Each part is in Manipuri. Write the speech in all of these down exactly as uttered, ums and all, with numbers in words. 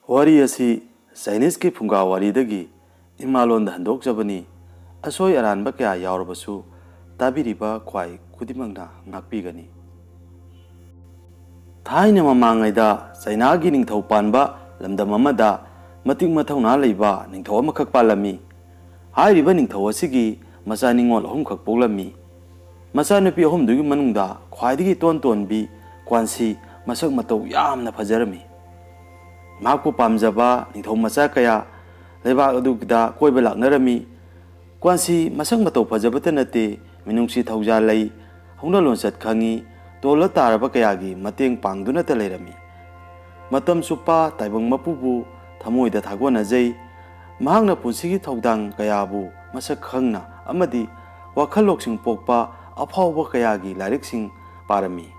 ꯋꯥꯔꯤ ꯑꯁꯤ ꯆꯥꯏꯅꯤꯁꯀꯤ ꯐꯨꯡꯒꯥ ꯋꯥꯔꯤꯗꯒꯤ ꯏꯃꯥꯂꯣꯟꯗ ꯍꯟꯗꯣꯛꯆꯕꯅꯤ꯫ ꯑꯁꯣꯏ ꯑꯔꯥꯟꯕ ꯀꯌꯥ ꯌꯥꯎꯔꯕꯁꯨ ꯇꯥꯕꯤꯔꯤꯕ ꯈ꯭ꯋꯥꯏ ꯈꯨꯗꯤꯡꯃꯛꯅ ꯉꯥꯛꯄꯤꯒꯅꯤ꯫ ꯊꯥꯏꯅ ꯃꯃꯥꯡꯉꯩꯗ ꯆꯥꯏꯅꯥꯒꯤ ꯅꯤꯡꯊꯧ ꯄꯥꯟꯕ ꯂꯝꯗꯝ ꯑꯃꯗ ꯃꯇꯤꯛ ꯃꯊꯧꯅꯥ ꯂꯩꯕ ꯅꯤꯡꯊꯧ ꯑꯃꯈꯛ ꯄꯥꯜꯂꯝꯃꯤ꯫ ꯍꯥꯏꯔꯤꯕ ꯅꯤꯡꯊꯧ ꯑꯁꯤꯒꯤ ꯃꯆꯥ ꯅꯤꯉꯣꯜ ꯑꯍꯨꯝꯈꯛ ꯄꯣꯛꯂꯝꯃꯤ꯫ ꯃꯆꯥꯅꯨꯄꯤ ꯑꯍꯨꯝꯗꯨꯒꯤ ꯃꯅꯨꯡꯗ ꯈ꯭ꯋꯥꯏꯗꯒꯤ ꯏꯇꯣꯟ ꯇꯣꯟꯕꯤ ꯀ꯭ꯋꯥꯟꯁꯤ ꯃꯁꯛ ꯃꯇꯧ ꯌꯥꯝꯅ ꯐꯖꯔꯝꯃꯤ꯫ ꯃꯍꯥꯛꯄꯨ ꯄꯥꯝꯖꯕ ꯅꯤꯡꯊꯧ ꯃꯆꯥ ꯀꯌꯥ ꯂꯩꯕꯥꯛ ꯑꯗꯨꯗ ꯀꯣꯏꯕ ꯂꯥꯛꯅꯔꯝꯃꯤ꯫ ꯀ꯭ꯋꯥꯟꯁꯤ ꯃꯁꯛ ꯃꯇꯧ ꯐꯖꯕꯇ ꯅꯠꯇꯦ, ꯃꯤꯅꯨꯡꯁꯤ ꯊꯧꯖꯥꯜ ꯂꯩ, ꯍꯧꯅ ꯂꯣꯟꯆꯠ ꯈꯪꯉꯤ, ꯇꯣꯜꯂ ꯇꯥꯔꯕ ꯀꯌꯥꯒꯤ ꯃꯇꯦꯡ ꯄꯥꯡꯗꯨꯅꯇ ꯂꯩꯔꯝꯃꯤ꯫ ꯃꯇꯝ ꯆꯨꯞꯄ ꯇꯥꯏꯕꯪ ꯃꯄꯨꯕꯨ ꯊꯃꯣꯏꯗ ꯊꯥꯒꯣꯟꯅꯖꯩ꯫ ꯃꯍꯥꯛꯅ ꯄꯨꯟꯁꯤꯒꯤ ꯊꯧꯗꯥꯡ ꯀꯌꯥꯕꯨ ꯃꯁꯛ ꯈꯪꯅ ꯑꯃꯗꯤ ꯋꯥꯈꯜ ꯂꯧꯁꯤꯡ ꯄꯣꯛꯄ ꯑꯐꯥꯎꯕ ꯀꯌꯥꯒꯤ ꯂꯥꯏꯔꯤꯛꯁꯤꯡ ꯄꯥꯔꯝꯃꯤ꯫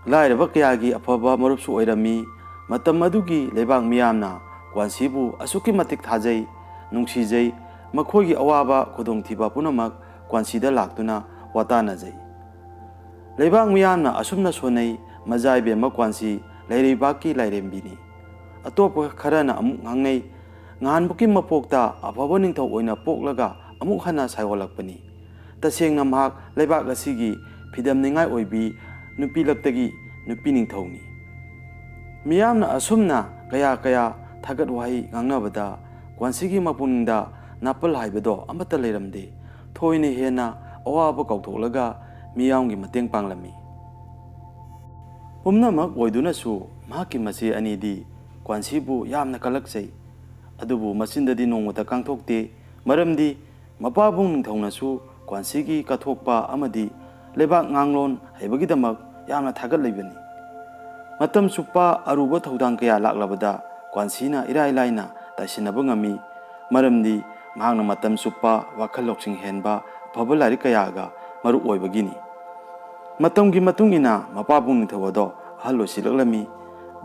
ꯂꯥꯏꯔꯕ ꯀꯌꯥꯒꯤ ꯑꯐꯕ ꯃꯔꯨꯞꯁꯨ ꯑꯣꯏꯔꯝꯃꯤ꯫ ꯃꯇꯝ ꯑꯗꯨꯒꯤ ꯂꯩꯕꯥꯛ ꯃꯤꯌꯥꯝꯅ ꯀ꯭ꯋꯥꯟꯁꯤꯕꯨ ꯑꯁꯨꯛꯀꯤ ꯃꯇꯤꯛ ꯊꯥꯖꯩ, ꯅꯨꯡꯁꯤꯖꯩ꯫ ꯃꯈꯣꯏꯒꯤ ꯑꯋꯥꯕ ꯈꯨꯗꯣꯡꯊꯤꯕ ꯄꯨꯝꯅꯃꯛ ꯀ꯭ꯋꯥꯟꯁꯤꯗ ꯂꯥꯛꯇꯨꯅ ꯋꯥꯇꯥꯅꯖꯩ꯫ ꯂꯩꯕꯥꯛ ꯃꯤꯌꯥꯝꯅ ꯑꯁꯨꯝꯅ ꯁꯣꯟꯅꯩ, "ꯃꯖꯥ ꯏꯕꯦꯝꯃ ꯀ꯭ꯋꯥꯟꯁꯤ ꯂꯩꯔꯩꯕꯥꯛꯀꯤ ꯂꯥꯏꯔꯦꯝꯕꯤꯅꯤ"꯫ ꯑꯇꯣꯞꯄ ꯈꯔꯅ ꯑꯃꯨꯛ ꯉꯥꯡꯅꯩ, "ꯉꯍꯥꯟꯕꯨꯛꯀꯤ ꯃꯄꯣꯛꯇ ꯑꯐꯕ ꯅꯤꯡꯊꯧ ꯑꯣꯏꯅ ꯄꯣꯛꯂꯒ ꯑꯃꯨꯛ ꯍꯟꯅ ꯁꯥꯏꯑꯣꯜꯂꯛꯄꯅꯤ꯫ ꯇꯁꯦꯡꯅ ꯃꯍꯥꯛ ꯂꯩꯕꯥꯛ ꯑꯁꯤꯒꯤ ꯐꯤꯗꯝꯅꯤꯡꯉꯥꯏ ꯑꯣꯏꯕꯤ ꯅꯨꯄꯤ ꯂꯛꯇꯒꯤ ꯅꯨꯄꯤ ꯅꯤꯡꯊꯧꯅꯤ"꯫ ꯃꯤꯌꯥꯝꯅ ꯑꯁꯨꯝꯅ ꯀꯌꯥ ꯀꯌꯥ ꯊꯥꯒꯠ ꯋꯥꯍꯩ ꯉꯥꯡꯅꯕꯗ ꯀ꯭ꯋꯥꯟꯁꯤꯒꯤ ꯃꯄꯨꯛꯅꯤꯡꯗ ꯅꯥꯄꯜ ꯍꯥꯏꯕꯗꯣ ꯑꯃꯠꯇ ꯂꯩꯔꯝꯗꯦ꯫ ꯊꯣꯏꯅ ꯍꯦꯟꯅ ꯑꯋꯥꯕ ꯀꯥꯎꯊꯣꯛꯂꯒ ꯃꯤꯌꯥꯝꯒꯤ ꯃꯇꯦꯡ ꯄꯥꯡꯂꯝꯃꯤ꯫ ꯄꯨꯝꯅꯃꯛ ꯑꯣꯏꯗꯨꯅꯁꯨ ꯃꯍꯥꯛꯀꯤ ꯃꯆꯦ ꯑꯅꯤꯗꯤ ꯀ꯭ꯋꯥꯟꯁꯤꯕꯨ ꯌꯥꯝꯅ ꯀꯜꯂꯛꯆꯩ꯫ ꯑꯗꯨꯕꯨ ꯃꯆꯤꯟꯗꯗꯤ ꯅꯣꯡꯃꯇ ꯀꯥꯡꯊꯣꯛꯇꯦ, ꯃꯔꯝꯗꯤ ꯃꯄꯥꯕꯨꯡ ꯅꯤꯡꯊꯧꯅꯁꯨ ꯀ꯭ꯋꯥꯟꯁꯤꯒꯤ ꯀꯠꯊꯣꯛꯄ ꯑꯃꯗꯤ ꯂꯩꯕꯥꯛ ꯉꯥꯡꯂꯣꯟ ꯍꯩꯕꯒꯤꯗꯃꯛ ꯌꯥꯝꯅ ꯊꯥꯒꯠꯂꯤꯕꯅꯤ꯫ ꯃꯇꯝ ꯆꯨꯞꯄ ꯑꯔꯨꯕ ꯊꯧꯗꯥꯡ ꯀꯌꯥ ꯂꯥꯛꯂꯕꯗ ꯀ꯭ꯋꯥꯟꯁꯤꯅ ꯏꯔꯥꯏ ꯂꯥꯏꯅ ꯇꯥꯏꯁꯤꯟꯅꯕ ꯉꯝꯃꯤ, ꯃꯔꯝꯗꯤ ꯃꯍꯥꯛꯅ ꯃꯇꯝ ꯆꯨꯞꯄ ꯋꯥꯈꯜ ꯂꯧꯁꯤꯡ ꯍꯦꯟꯕ ꯑꯐꯕ ꯂꯥꯏꯔꯤꯛ ꯀꯌꯥꯒ ꯃꯔꯨꯞ ꯑꯣꯏꯕꯒꯤꯅꯤ꯫ ꯃꯇꯝꯒꯤ ꯃꯇꯨꯡ ꯏꯟꯅ ꯃꯄꯥꯕꯨꯡ ꯅꯤꯡꯊꯧ ꯑꯗꯣ ꯑꯍꯜ ꯑꯣꯏꯁꯤꯜꯂꯛꯂꯝꯃꯤ꯫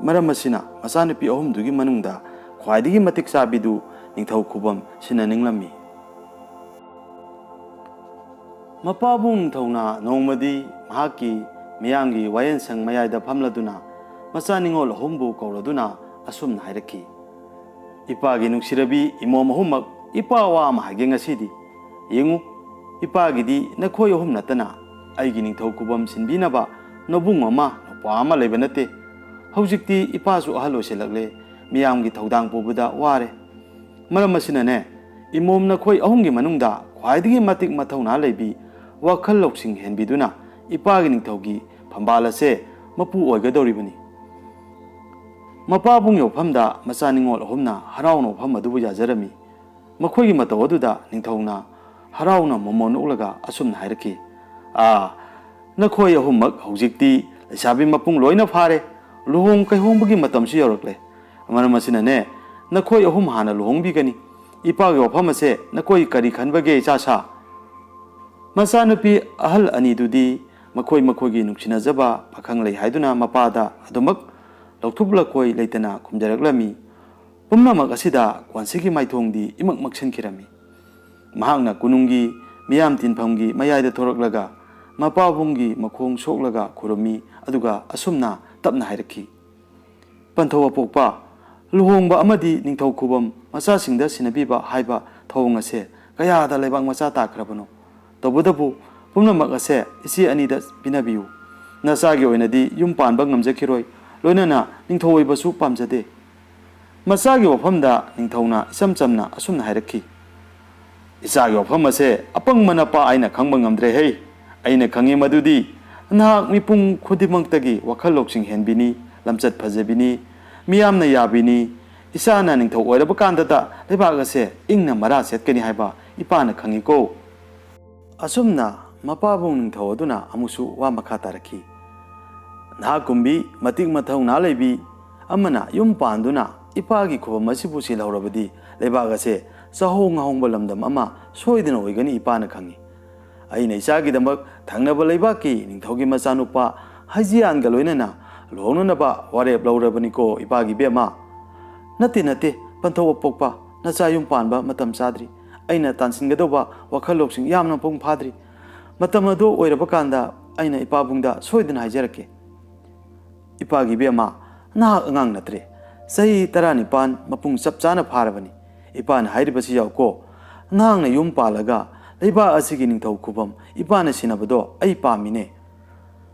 ꯃꯔꯝ ꯑꯁꯤꯅ ꯃꯆꯥꯅꯨꯄꯤ ꯑꯍꯨꯝꯗꯨꯒꯤ ꯃꯅꯨꯡꯗ ꯈ꯭ꯋꯥꯏꯗꯒꯤ ꯃꯇꯤꯛ ꯆꯥꯕꯤꯗꯨ ꯅꯤꯡꯊꯧ ꯈꯨꯕꯝ ꯁꯤꯟꯅꯅꯤꯡꯂꯝꯃꯤ꯫ ꯃꯄꯥꯕꯨꯡ ꯅꯤꯡꯊꯧꯅ ꯅꯣꯡꯃꯗꯤ ꯃꯍꯥꯛꯀꯤ ꯃꯤꯌꯥꯝꯒꯤ ꯋꯥꯌꯦꯜꯁꯪ ꯃꯌꯥꯏꯗ ꯐꯝꯂꯗꯨꯅ ꯃꯆꯥ ꯅꯤꯉꯣꯜ ꯑꯍꯨꯝꯕꯨ ꯀꯧꯔꯗꯨꯅ ꯑꯁꯨꯝꯅ ꯍꯥꯏꯔꯛꯈꯤ, "ꯏꯄꯥꯒꯤ ꯅꯨꯡꯁꯤꯔꯕꯤ ꯏꯃꯣꯝ ꯑꯍꯨꯝꯃꯛ, ꯏꯄꯥ ꯋꯥ ꯑꯃ ꯍꯥꯏꯒꯦ ꯉꯁꯤꯗꯤ꯫ ꯌꯦꯡꯉꯨ, ꯏꯄꯥꯒꯤꯗꯤ ꯅꯈꯣꯏ ꯑꯍꯨꯝ ꯅꯠꯇꯅ ꯑꯩꯒꯤ ꯅꯤꯡꯊꯧ ꯈꯨꯕꯝ ꯁꯤꯟꯕꯤꯅꯕ ꯅꯕꯨꯡ ꯑꯃ, ꯅꯨꯄꯥ ꯑꯃ ꯂꯩꯕ ꯅꯠꯇꯦ꯫ ꯍꯧꯖꯤꯛꯇꯤ ꯏꯄꯥꯁꯨ ꯑꯍꯜ ꯑꯣꯏꯁꯤꯜꯂꯛꯂꯦ, ꯃꯤꯌꯥꯝꯒꯤ ꯊꯧꯗꯥꯡ ꯄꯨꯕꯗ ꯋꯥꯔꯦ꯫ ꯃꯔꯝ ꯑꯁꯤꯅꯅꯦ, ꯏꯃꯣꯝ ꯅꯈꯣꯏ ꯑꯍꯨꯝꯒꯤ ꯃꯅꯨꯡꯗ ꯈ꯭ꯋꯥꯏꯗꯒꯤ ꯃꯇꯤꯛ ꯃꯊꯧꯅꯥ ꯂꯩꯕꯤ, ꯋꯥꯈꯜ ꯂꯧꯁꯤꯡ ꯍꯦꯟꯕꯤꯗꯨꯅ ꯏꯄꯥꯒꯤ ꯅꯤꯡꯊꯧꯒꯤ ꯐꯝꯕꯥꯜ ꯑꯁꯦ ꯃꯄꯨ ꯑꯣꯏꯒꯗꯧꯔꯤꯕꯅꯤ꯫" ꯃꯄꯥꯕꯨꯡ ꯌꯧꯐꯝꯗ ꯃꯆꯥ ꯅꯤꯉꯣꯜ ꯑꯍꯨꯝꯅ ꯍꯔꯥꯎꯅ ꯋꯥꯐꯝ ꯑꯗꯨꯕꯨ ꯌꯥꯖꯔꯝꯃꯤ꯫ ꯃꯈꯣꯏꯒꯤ ꯃꯇꯧ ꯑꯗꯨꯗ ꯅꯤꯡꯊꯧꯅ ꯍꯔꯥꯎꯅ ꯃꯃꯣꯟ ꯅꯣꯛꯂꯒ ꯑꯁꯨꯝꯅ ꯍꯥꯏꯔꯛꯈꯤ, "ꯑꯥ, ꯅꯈꯣꯏ ꯑꯍꯨꯝꯃꯛ ꯍꯧꯖꯤꯛꯇꯤ ꯂꯩꯁꯥꯕꯤ ꯃꯄꯨꯡ ꯂꯣꯏꯅ ꯐꯥꯔꯦ꯫ ꯂꯨꯍꯣꯡ ꯀꯩꯍꯣꯡꯕꯒꯤ ꯃꯇꯝꯁꯨ ꯌꯧꯔꯛꯂꯦ꯫ ꯃꯔꯝ ꯑꯁꯤꯅꯅꯦ, ꯅꯈꯣꯏ ꯑꯍꯨꯝ ꯍꯥꯟꯅ ꯂꯨꯍꯣꯡꯕꯤꯒꯅꯤ꯫ ꯏꯄꯥꯒꯤ ꯋꯥꯐꯝ ꯑꯁꯦ ꯅꯈꯣꯏ ꯀꯔꯤ ꯈꯟꯕꯒꯦ, ꯏꯆꯥ ꯁꯥ?" ꯃꯆꯥꯅꯨꯄꯤ ꯑꯍꯜ ꯑꯅꯤꯗꯨꯗꯤ ꯃꯈꯣꯏ ꯃꯈꯣꯏꯒꯤ ꯅꯨꯡꯁꯤꯅꯖꯕ ꯄꯥꯈꯪ ꯂꯩ ꯍꯥꯏꯗꯨꯅ ꯃꯄꯥꯗ ꯑꯗꯨꯃꯛ ꯂꯧꯊꯣꯛ ꯂꯀꯣꯏ ꯂꯩꯇꯅ ꯈꯨꯝꯖꯔꯛꯂꯝꯃꯤ꯫ ꯄꯨꯝꯅꯃꯛ ꯑꯁꯤꯗ ꯀ꯭ꯋꯥꯟꯁꯤꯒꯤ ꯃꯥꯏꯊꯣꯡꯗꯤ ꯏꯃꯛ ꯃꯛꯁꯤꯟꯈꯤꯔꯝꯃꯤ꯫ ꯃꯍꯥꯛꯅ ꯀꯣꯅꯨꯡꯒꯤ ꯃꯤꯌꯥꯝ ꯇꯤꯟꯐꯝꯒꯤ ꯃꯌꯥꯏꯗ ꯊꯣꯔꯛꯂꯒ ꯃꯄꯥꯕꯨꯡꯒꯤ ꯃꯈꯣꯡ ꯁꯣꯛꯂꯒ ꯈꯨꯔꯨꯝꯃꯤ, ꯑꯗꯨꯒ ꯑꯁꯨꯝꯅ ꯇꯞꯅ ꯍꯥꯏꯔꯛꯈꯤ, "ꯄꯟꯊꯧ ꯑꯄꯣꯛꯄ, ꯂꯨꯍꯣꯡꯕ ꯑꯃꯗꯤ ꯅꯤꯡꯊꯧ ꯈꯨꯕꯝ ꯃꯆꯥꯁꯤꯡꯗ ꯁꯤꯟꯅꯕꯤꯕ ꯍꯥꯏꯕ ꯊꯧꯑꯣꯡ ꯑꯁꯦ ꯀꯌꯥꯗ ꯂꯩꯕꯥꯛ ꯃꯆꯥ ꯇꯥꯈ꯭ꯔꯕꯅꯣ? ꯇꯧꯕꯇꯕꯨ ꯄꯨꯝꯅꯃꯛ ꯑꯁꯦ ꯏꯆꯦ ꯑꯅꯤꯗ ꯄꯤꯅꯕꯤꯌꯨ꯫ ꯅꯆꯥꯒꯤ ꯑꯣꯏꯅꯗꯤ ꯌꯨꯝ ꯄꯥꯟꯕ ꯉꯝꯖꯈꯤꯔꯣꯏ, ꯂꯣꯏꯅꯅ ꯅꯤꯡꯊꯧ ꯑꯣꯏꯕꯁꯨ ꯄꯥꯝꯖꯗꯦ꯫" ꯃꯆꯥꯒꯤ ꯋꯥꯐꯝꯗ ꯅꯤꯡꯊꯧꯅ ꯏꯆꯝ ꯆꯝꯅ ꯑꯁꯨꯝꯅ ꯍꯥꯏꯔꯛꯈꯤ, "ꯏꯆꯥꯒꯤ ꯋꯥꯐꯝ ꯑꯁꯦ ꯑꯄꯪꯕ ꯅꯄꯥ ꯑꯩꯅ ꯈꯪꯕ ꯉꯝꯗ꯭ꯔꯦ ꯍꯩ꯫ ꯑꯩꯅ ꯈꯪꯉꯤ ꯃꯗꯨꯗꯤ ꯅꯍꯥꯛ ꯃꯤꯄꯨꯝ ꯈꯨꯗꯤꯡꯃꯛꯇꯒꯤ ꯋꯥꯈꯜ ꯂꯧꯁꯤꯡ ꯍꯦꯟꯕꯤꯅꯤ, ꯂꯝꯆꯠ ꯐꯖꯕꯤꯅꯤ, ꯃꯤꯌꯥꯝꯅ ꯌꯥꯕꯤꯅꯤ꯫ ꯏꯆꯥꯅ ꯅꯤꯡꯊꯧ ꯑꯣꯏꯔꯕ ꯀꯥꯟꯗꯇ ꯂꯩꯕꯥꯛ ꯑꯁꯦ ꯏꯪꯅ ꯃꯔꯥ ꯁꯦꯠꯀꯅꯤ ꯍꯥꯏꯕ ꯏꯄꯥꯅ ꯈꯪꯉꯤꯀꯣ꯫" ꯑꯁꯨꯝꯅ ꯃꯄꯥꯕꯨꯡ ꯅꯤꯡꯊꯧ ꯑꯗꯨꯅ ꯑꯃꯨꯛꯁꯨ ꯋꯥ ꯃꯈꯥ ꯇꯥꯔꯛꯈꯤ, "ꯅꯍꯥꯛꯀꯨꯝꯕꯤ ꯃꯇꯤꯛ ꯃꯊꯧꯅꯥ ꯂꯩꯕꯤ ꯑꯃꯅ ꯌꯨꯝ ꯄꯥꯟꯗꯨꯅ ꯏꯄꯥꯒꯤ ꯈꯨꯕꯝ ꯑꯁꯤꯕꯨ ꯁꯤꯜꯍꯧꯔꯕꯗꯤ ꯂꯩꯕꯥꯛ ꯑꯁꯦ ꯆꯥꯍꯣꯡ ꯉꯥꯍꯣꯡꯕ ꯂꯝꯗꯝ ꯑꯃ ꯁꯣꯏꯗꯅ ꯑꯣꯏꯒꯅꯤ ꯏꯄꯥꯅ ꯈꯪꯉꯤ꯫ ꯑꯩꯅ ꯏꯆꯥꯒꯤꯗꯃꯛ ꯊꯪꯅꯕ ꯂꯩꯕꯥꯛꯀꯤ ꯅꯤꯡꯊꯧꯒꯤ ꯃꯆꯥꯅꯨꯄꯥ ꯍꯩꯖꯤꯌꯥꯟꯒ ꯂꯣꯏꯅꯅ ꯂꯨꯍꯣꯡꯅꯅꯕ ꯋꯥꯔꯦꯞ ꯂꯧꯔꯕꯅꯤꯀꯣ ꯏꯄꯥꯒꯤ ꯏꯕꯦꯝꯃ꯫" "ꯅꯠꯇꯦ, ꯅꯠꯇꯦ, ꯄꯟꯊꯧ ꯑꯄꯣꯛꯄ, ꯅꯆꯥ ꯌꯨꯝ ꯄꯥꯟꯕ ꯃꯇꯝ ꯆꯥꯗ꯭ꯔꯤ꯫ ꯑꯩꯅ ꯇꯥꯟꯁꯤꯟꯒꯗꯧꯕ ꯋꯥꯈꯜ ꯂꯧꯁꯤꯡ ꯌꯥꯝꯅ ꯃꯄꯨꯡ ꯐꯥꯗ꯭ꯔꯤ꯫ ꯃꯇꯝ ꯑꯗꯨ ꯑꯣꯏꯔꯕ ꯀꯥꯟꯗ ꯑꯩꯅ ꯏꯄꯥꯕꯨꯡꯗ ꯁꯣꯏꯗꯅ ꯍꯥꯏꯖꯔꯛꯀꯦ꯫" "ꯏꯄꯥꯒꯤ ꯏꯕꯦꯝꯃ, ꯅꯍꯥꯛ ꯑꯉꯥꯡ ꯅꯠꯇ꯭ꯔꯦ꯫ ꯆꯍꯤ ꯇꯔꯥꯅꯤꯄꯥꯟ ꯃꯄꯨꯡ ꯆꯞ ꯆꯥꯅ ꯐꯥꯔꯕꯅꯤ꯫ ꯏꯄꯥꯅ ꯍꯥꯏꯔꯤꯕꯁꯤ ꯌꯥꯎꯀꯣ, ꯅꯍꯥꯛꯅ ꯌꯨꯝ ꯄꯥꯜꯂꯒ ꯂꯩꯕꯥꯛ ꯑꯁꯤꯒꯤ ꯅꯤꯡꯊꯧ ꯈꯨꯕꯝ ꯏꯄꯥꯅ ꯁꯤꯟꯅꯕꯗꯣ ꯑꯩ ꯄꯥꯝꯃꯤꯅꯦ꯫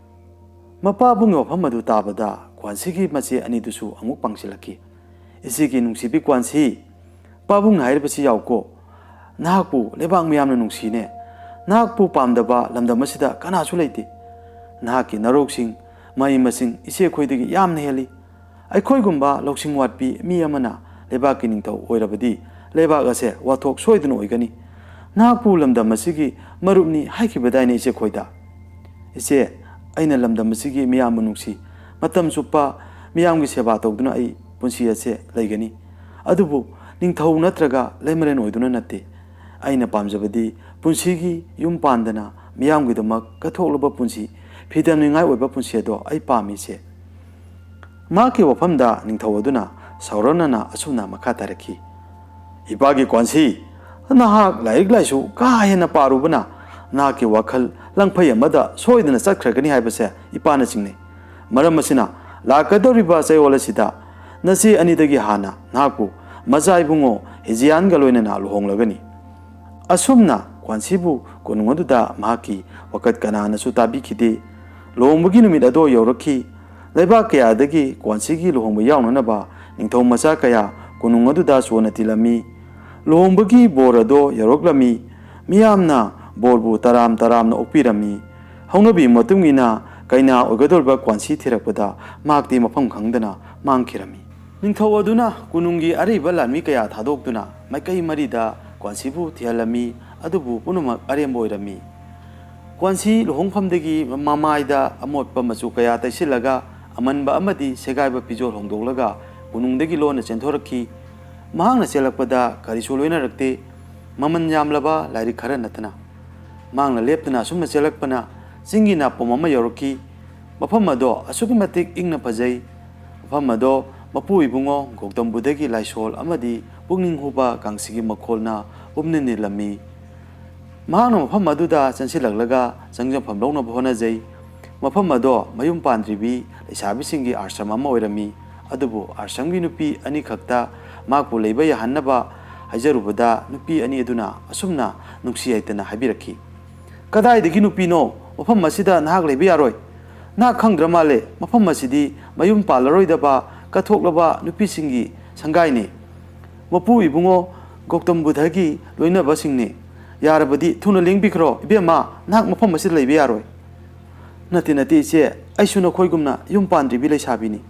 ꯃꯄꯥꯕꯨꯡꯒꯤ ꯋꯥꯐꯝ ꯑꯗꯨ ꯇꯥꯕꯗ ꯀ꯭ꯋꯥꯟꯁꯤꯒꯤ ꯃꯆꯦ ꯑꯅꯤꯗꯨꯁꯨ ꯑꯃꯨꯛ ꯄꯥꯡꯁꯤꯜꯂꯛꯈꯤ꯫ ꯏꯆꯦꯒꯤ ꯅꯨꯡꯁꯤꯕꯤ ꯀ꯭ꯋꯥꯟꯁꯤ, ꯄꯥꯕꯨꯡꯅ ꯍꯥꯏꯔꯤꯕꯁꯤ ꯌꯥꯎꯀꯣ, ꯅꯍꯥꯛꯄꯨ ꯂꯩꯕꯥꯛ ꯃꯤꯌꯥꯝꯅ ꯅꯨꯡꯁꯤꯅꯦ꯫ ꯅꯍꯥꯛꯄꯨ ꯄꯥꯝꯗꯕ ꯂꯝꯗꯝ ꯑꯁꯤꯗ ꯀꯅꯥꯁꯨ ꯂꯩꯇꯦ꯫ ꯅꯍꯥꯛꯀꯤ ꯅꯔꯣꯛꯁꯤꯡ, ꯃꯍꯩ ꯃꯁꯤꯡ ꯏꯆꯦ ꯑꯩꯈꯣꯏꯗꯒꯤ ꯌꯥꯝꯅ ꯍꯦꯜꯂꯤ꯫ ꯑꯩꯈꯣꯏꯒꯨꯝꯕ ꯂꯧꯁꯤꯡ ꯋꯥꯠꯄꯤ ꯃꯤ ꯑꯃꯅ ꯂꯩꯕꯥꯛꯀꯤ ꯅꯤꯡꯊꯧ ꯑꯣꯏꯔꯕꯗꯤ ꯂꯩꯕꯥꯛ ꯑꯁꯦ ꯋꯥꯊꯣꯛ ꯁꯣꯏꯗꯅ ꯑꯣꯏꯒꯅꯤ꯫ ꯅꯍꯥꯛꯄꯨ ꯂꯝꯗꯝ ꯑꯁꯤꯒꯤ ꯃꯔꯨꯞꯅꯤ ꯍꯥꯏꯈꯤꯕꯗꯥꯏꯅꯦ ꯏꯆꯦ ꯈꯣꯏꯗ? ꯏꯆꯦ, ꯑꯩꯅ ꯂꯝꯗꯝ ꯑꯁꯤꯒꯤ ꯃꯤꯌꯥꯝꯕꯨ ꯅꯨꯡꯁꯤ꯫ ꯃꯇꯝ ꯆꯨꯞꯄ ꯃꯤꯌꯥꯝꯒꯤ ꯁꯦꯕꯥ ꯇꯧꯗꯨꯅ ꯑꯩ ꯄꯨꯟꯁꯤ ꯑꯁꯦ ꯂꯩꯒꯅꯤ꯫ ꯑꯗꯨꯕꯨ ꯅꯤꯡꯊꯧ ꯅꯠꯇ꯭ꯔꯒ ꯂꯩꯃꯔꯦꯟ ꯑꯣꯏꯗꯨꯅ ꯅꯠꯇꯦ꯫ ꯑꯩꯅ ꯄꯥꯝꯖꯕꯗꯤ ꯄꯨꯟꯁꯤꯒꯤ ꯌꯨꯝ ꯄꯥꯟꯗꯅ ꯃꯤꯌꯥꯝꯒꯤꯗꯃꯛ ꯀꯠꯊꯣꯛꯂꯕ ꯄꯨꯟꯁꯤ, ꯐꯤꯗꯝꯅꯤꯡꯉꯥꯏ ꯑꯣꯏꯕ ꯄꯨꯟꯁꯤ ꯑꯗꯣ ꯑꯩ ꯄꯥꯝꯃꯤ ꯏꯆꯦ꯫ ꯃꯍꯥꯛꯀꯤ ꯋꯥꯐꯝꯗ ꯅꯤꯡꯊꯧ ꯑꯗꯨꯅ ꯁꯥꯎꯔꯞꯅꯅ ꯑꯁꯨꯝꯅ ꯃꯈꯥ ꯇꯥꯔꯛꯈꯤ, ꯏꯄꯥꯒꯤ ꯀ꯭ꯋꯥꯟꯁꯤ, ꯅꯍꯥꯛ ꯂꯥꯏꯔꯤꯛ ꯂꯥꯏꯁꯨ ꯀꯥ ꯍꯦꯟꯅ ꯄꯥꯔꯨꯕꯅ ꯅꯍꯥꯛꯀꯤ ꯋꯥꯈꯜ ꯂꯪꯐꯩ ꯑꯃꯗ ꯁꯣꯏꯗꯅ ꯆꯠꯈ꯭ꯔꯒꯅꯤ ꯍꯥꯏꯕꯁꯦ ꯏꯄꯥꯅ ꯆꯤꯡꯅꯩ꯫ ꯃꯔꯝ ꯑꯁꯤꯅ ꯂꯥꯛꯀꯗꯧꯔꯤꯕ ꯆꯌꯣꯜ ꯑꯁꯤꯗ ꯅꯆꯦ ꯑꯅꯤꯗꯒꯤ ꯍꯥꯟꯅ ꯅꯍꯥꯛꯄꯨ ꯃꯆꯥ ꯏꯕꯨꯡꯉꯣ ꯍꯤꯖꯤꯌꯥꯟꯒ ꯂꯣꯏꯅꯅ ꯂꯨꯍꯣꯡꯂꯒꯅꯤ꯫ ꯑꯁꯨꯝꯅ ꯀ꯭ꯋꯥꯟꯁꯤꯕꯨ ꯀꯣꯅꯨꯡ ꯑꯗꯨꯗ ꯃꯍꯥꯛꯀꯤ ꯋꯥꯀꯠ ꯀꯅꯥꯅꯁꯨ ꯇꯥꯕꯤꯈꯤꯗꯦ꯫ ꯂꯨꯍꯣꯡꯕꯒꯤ ꯅꯨꯃꯤꯠ ꯑꯗꯣ ꯌꯧꯔꯛꯈꯤ꯫ ꯂꯩꯕꯥꯛ ꯀꯌꯥꯗꯒꯤ ꯀ꯭ꯋꯥꯟꯁꯤꯒꯤ ꯂꯨꯍꯣꯡꯕ ꯌꯥꯎꯅꯅꯕ ꯅꯤꯡꯊꯧ ꯃꯆꯥ ꯀꯌꯥ ꯀꯣꯅꯨꯡ ꯑꯗꯨꯗ ꯆꯣꯟꯅ ꯇꯤꯜꯂꯝꯃꯤ꯫ ꯂꯨꯍꯣꯡꯕꯒꯤ ꯕꯣꯔ ꯑꯗꯣ ꯌꯧꯔꯛꯂꯝꯃꯤ꯫ ꯃꯤꯌꯥꯝꯅ ꯕꯣꯔꯕꯨ ꯇꯔꯥꯝ ꯇꯔꯥꯝꯅ ꯑꯣꯛꯄꯤꯔꯝꯃꯤ꯫ ꯍꯧꯅꯕꯤ ꯃꯇꯨꯡ ꯏꯟꯅ ꯀꯩꯅꯥ ꯑꯣꯏꯒꯗꯧꯔꯤꯕ ꯀ꯭ꯋꯥꯟꯁꯤ ꯊꯤꯔꯛꯄꯗ ꯃꯍꯥꯛꯇꯤ ꯃꯐꯝ ꯈꯪꯗꯅ ꯃꯥꯡꯈꯤꯔꯝꯃꯤ꯫ ꯅꯤꯡꯊꯧ ꯑꯗꯨꯅ ꯀꯣꯅꯨꯡꯒꯤ ꯑꯔꯤꯕ ꯂꯥꯟꯃꯤ ꯀꯌꯥ ꯊꯥꯗꯣꯛꯇꯨꯅ ꯃꯥꯏꯀꯩ ꯃꯔꯤꯗ ꯀ꯭ꯋꯥꯟꯁꯤꯕꯨ ꯊꯤꯍꯜꯂꯝꯃꯤ꯫ ꯑꯗꯨꯕꯨ ꯄꯨꯝꯅꯃꯛ ꯑꯔꯦꯝꯕ ꯑꯣꯏꯔꯝꯃꯤ꯫ ꯀ꯭ꯋꯥꯟꯁꯤ ꯂꯨꯍꯣꯡꯐꯝꯗꯒꯤ ꯃꯃꯥꯏꯗ ꯑꯃꯣꯠꯄ ꯃꯆꯨ ꯀꯌꯥ ꯇꯩꯁꯤꯜꯂꯒ ꯑꯃꯟꯕ ꯑꯃꯗꯤ ꯁꯦꯒꯥꯏꯕ ꯐꯤꯖꯣꯜ ꯍꯣꯡꯗꯣꯛꯂꯒ ꯀꯣꯅꯨꯡꯗꯒꯤ ꯂꯣꯟꯅ ꯆꯦꯟꯊꯣꯔꯛꯈꯤ꯫ ꯃꯍꯥꯛꯅ ꯆꯦꯜꯂꯛꯄꯗ ꯀꯔꯤꯁꯨ ꯂꯣꯏꯅꯔꯛꯇꯦ, ꯃꯃꯜ ꯌꯥꯝꯂꯕ ꯂꯥꯏꯔꯤꯛ ꯈꯔ ꯅꯠꯇꯅ꯫ ꯃꯍꯥꯛꯅ ꯂꯦꯞꯇꯅ ꯑꯁꯨꯝꯅ ꯆꯦꯜꯂꯛꯄꯅ ꯆꯤꯡꯒꯤ ꯅꯥꯄꯣꯝ ꯑꯃ ꯌꯧꯔꯛꯈꯤ꯫ ꯃꯐꯝ ꯑꯗꯣ ꯑꯁꯨꯛꯀꯤ ꯃꯇꯤꯛ ꯏꯪꯅ ꯐꯖꯩ꯫ ꯃꯐꯝ ꯑꯗꯣ ꯃꯄꯨ ꯏꯕꯨꯡꯉꯣ ꯒꯧꯇꯝ ꯕꯨꯙꯒꯤ ꯂꯥꯏꯁꯣꯜ ꯑꯃꯗꯤ ꯄꯨꯛꯅꯤꯡ ꯍꯨꯕ ꯀꯥꯡꯁꯤꯒꯤ ꯃꯈꯣꯜꯅ ꯄꯨꯝꯅ ꯅꯤꯜꯂꯝꯃꯤ꯫ ꯃꯍꯥꯛꯅ ꯃꯐꯝ ꯑꯗꯨꯗ ꯆꯪꯁꯤꯜꯂꯛꯂꯒ ꯆꯪꯖꯐꯝ ꯂꯧꯅꯕ ꯍꯣꯠꯅꯖꯩ꯫ ꯃꯐꯝ ꯑꯗꯣ ꯃꯌꯨꯝ ꯄꯥꯟꯗ꯭ꯔꯤꯕꯤ ꯂꯩꯁꯥꯕꯤꯁꯤꯡꯒꯤ ꯑꯥꯁ꯭ꯔꯝ ꯑꯃ ꯑꯣꯏꯔꯝꯃꯤ꯫ ꯑꯗꯨꯕꯨ ꯑꯥꯁ꯭ꯔꯝꯒꯤ ꯅꯨꯄꯤ ꯑꯅꯤꯈꯛꯇ ꯃꯍꯥꯛꯄꯨ ꯂꯩꯕ ꯌꯥꯍꯟꯅꯕ ꯍꯥꯏꯖꯔꯨꯕꯗ, ꯅꯨꯄꯤ ꯑꯅꯤ ꯑꯗꯨꯅ ꯑꯁꯨꯝꯅ ꯅꯨꯡꯁꯤ ꯍꯩꯇꯅ ꯍꯥꯏꯕꯤꯔꯛꯈꯤ, "ꯀꯗꯥꯏꯗꯒꯤ ꯅꯨꯄꯤꯅꯣ? ꯃꯐꯝ ꯑꯁꯤꯗ ꯅꯍꯥꯛ ꯂꯩꯕ ꯌꯥꯔꯣꯏ꯫ ꯅꯍꯥꯛ ꯈꯪꯗ꯭ꯔ ꯃꯥꯜꯂꯦ, ꯃꯐꯝ ꯑꯁꯤꯗꯤ ꯃꯌꯨꯝ ꯄꯥꯜꯂꯔꯣꯏꯗꯕ ꯀꯠꯊꯣꯛꯂꯕ ꯅꯨꯄꯤꯁꯤꯡꯒꯤ ꯁꯪꯒꯥꯏꯅꯤ꯫ ꯃꯄꯨ ꯏꯕꯨꯡꯉꯣ ꯒꯧꯇꯝ ꯕꯨꯙꯒꯤ ꯂꯣꯏꯅꯕꯁꯤꯡꯅꯤ꯫ ꯌꯥꯔꯕꯗꯤ ꯊꯨꯅ ꯂꯦꯡꯕꯤꯈ꯭ꯔꯣ꯫ ꯏꯕꯦꯝꯃ, ꯅꯍꯥꯛ ꯃꯐꯝ ꯑꯁꯤꯗ ꯂꯩꯕ ꯌꯥꯔꯣꯏ꯫" "ꯅꯠꯇꯦ, ꯅꯠꯇꯦ, ꯏꯆꯦ, ꯑꯩꯁꯨ ꯅꯈꯣꯏꯒꯨꯝꯅ ꯌꯨꯝ ꯄꯥꯟꯗ꯭ꯔꯤꯕꯤ ꯂꯩꯁꯥꯕꯤꯅꯤ꯫